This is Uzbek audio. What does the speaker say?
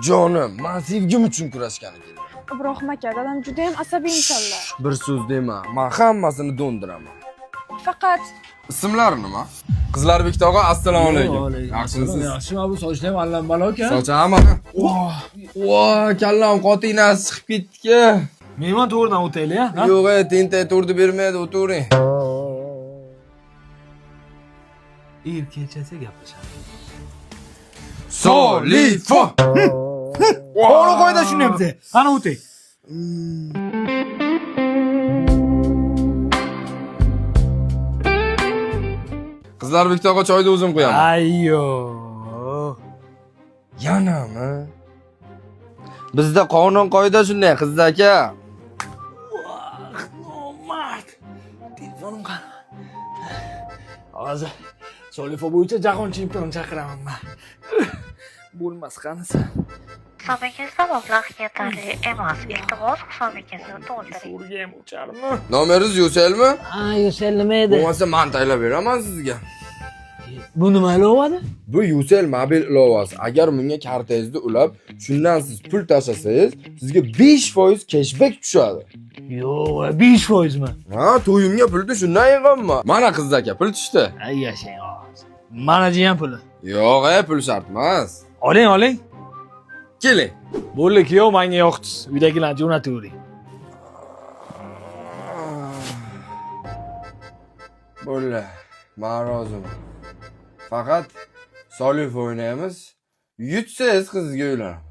Jonim, man sevgim uchun kurashgani keldim. Ibrohim aka, dadam juda ham asabiy insonlar. Bir so'z dema, man hammasini do'ndiraman. Faqat Ismlari nima? Qizlarbek tog'a, assalomu alaykum. Yaxshimisiz? Yaxshimi, bu sochlar ham allam-balo ekan. Sochami? Voh, kallam qotinasi chiqib ketdi-ku. Mehmon to'g'ridan o'taylik, ha? Yo'q, ey, tentak turdi bermaydi, o'tiring. Erkakchasi gaplashadi. Solifo. Qo'li qo'yda shuni biza. Qani o'tay. Qizlarbek tog'a, choyni o'zim quyaman. Ayyo. Yanami? Bizda qonun qoida shunday, qiz aka. Nomard. Telefonim qani? Hozir Solifo bo'yicha jahon chempioni chaqiraman man. Bo'lmas qanisi. Hisobingizda mablag' yetarli emas. Iltimos, hisobingizni to'ldiring. So'rga ham ucharmi? Nomeringiz Yuselmi? Ha, Yusel nima edi? Bo'lmasa men taylab beraman sizga. Bu nima ilovadi? Bu Yusel mobil ilovasi. Agar bunga kartangizni ulab, shundan siz pul tashlasangiz, sizga 5% cashback tushadi. Yo'q, 5%mi? Ha, to'yimga pulni shundan yig'aman. Mana qiz aka, pul tushdi. Ay yashang hozir. Mana jiyan puli. Yo'q, ey, pul shart emas. Oling, oling. Keling. Bo'ldi, kuyov, menga yoqdingiz. Uydagilarni jo'natavering. Bo'ldi. Men roziman. Faqat Solif o'ynaymiz. Yutsangiz qizga uylanaman.